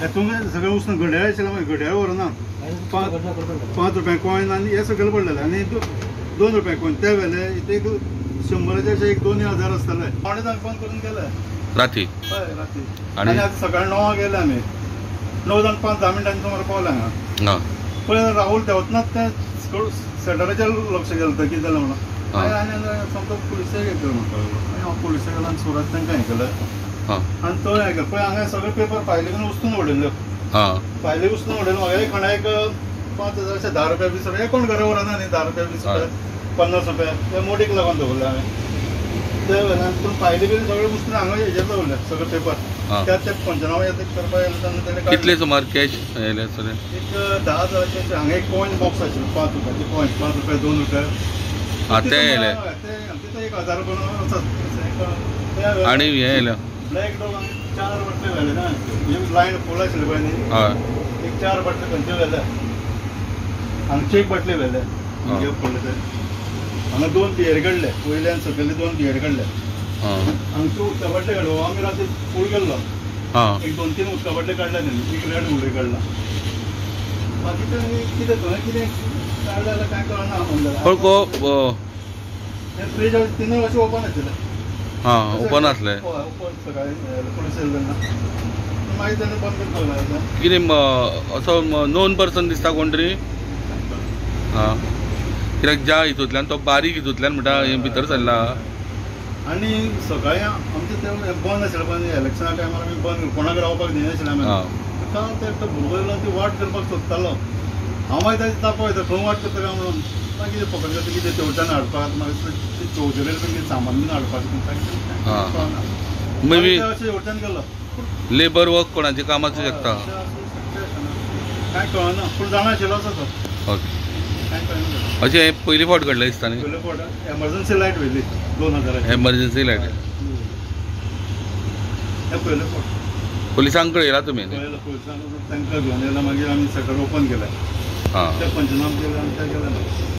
हेतून सगळें उचलून घड्याळ आशिल्लें, मागीर घड्याळ व्हरना. 5 रुपया कॉयन आनी हे सगळें पडलेलें आनी 2 रुपया कॉयन ते व्हेले. एक 100चे अशें 1-2 हजार आसतले. 4:45 बंद करून गेले राती. हय राती. आनी आतां सकाळी 9 गेले आमी, 9 जावन 5-10 मिनटांनी सुमार पावले हांगा. पळय राहुल देंवतनाच तें सेटराचेर लक्ष गेलें थंय कितें जालें म्हणून. आनी समतो पुलिसाक हें केलें म्हणपाक लागलो. आनी हांव पुलिसाक गेलो आनी सुरज तांकां हें केलें आनी थंय हें केलें. पळय हांगा सगळे पेपर फायली बीन उचलून उडयल्ल्यो, फायली उचलून उडयल्यो. म्हाका कोणा एक 5,000 अशें 10 रुपया 20 रुपया हे कोण घरा व्हरना न्ही. 10 रुपया 20 रुपया 50 रुपया ते मोडीक लागून दवरले हांवें. ते पूण फायली बीन सगळे उचलून हांगा हेजेर दवरले सगळे पेपर. त्यात ते पंचनामा करपाक गेले तेन्ना तेणें कितले सुमार कॅश येयले आसतले? एक 10,000चे हांगा एक कॉयन बॉक्स आशिल्लो, 5 रुपयाचे कॉयन, 5 रुपया 2 रुपया ते येयले. तितून 1,000 रुपया आसात. आनी हें येयलें ब्लॅक डॉग 4 बाटले व्हेले ना, लायन फूल आशिल्ले पळय न्ही, एक 4 बाटले खंयचे व्हेले. हांगचे 1 बाटले व्हेले पडले ते. हांगा 2 बियर काडले, वयल्यान सकयले 2 बियर काडले. हांगचे उदका बाटले काडले. आमी राती फूल गेल्लो, एक 2-3 उदका बाटले काडले तेणी, एक रेड बुल काडला. बाकी ते कितें थंय कितें काडलें जाल्यार कांय कळना. फ्रीज तिनूय अशें ओपन आशिल्लें. ओपन आसलें. हय ओपन सकाळीं पुलीस येयले तेन्ना. मागीर तेणें बंद करून दवरलें. कितें असो नोन पर्सन दिसता कोण तरी? कित्याक ज्या हितूंतल्यान तो बारीक हितूंतल्यान म्हणटा हें भितर सरला. आनी सकाळीं आमचें तें बंद आशिल्लें पळय इलेक्शना टायमार आमी बंद, कोणाक रावपाक दिनाशिल्लें आमी. काल ते एकटो भुरगो येयलो, ती वाट करपाक सोदतालो. हांव मागीर ताजी तापो वयता खंय वाट करता काय म्हणून. मागीर पकडटा ते कितें तेवच्यान हाडपाक, मागीर ते चौथरेर बीन कितें सामान बीन हाडपाक अशें हेवटेन गेलो. लेबर वर्क कोणाचें काम आसूं शकता, कांय कळना. पूण जाणा आशिल्लो आसा तो. ओके. अशें हें पयली फावट घडलें दिसता न्ही? पयले फावट एमर्जन्सी लायट व्हेली 2,000. एमर्जन्सी लायट हें पयले फावट. पुलिसांक कळयला तुमी? कळयलां पुलिसांक, तांकां घेवन येयला. मागीर आमी शटर ओपन केलें, ते पंचनामा केले आनी ते गेले.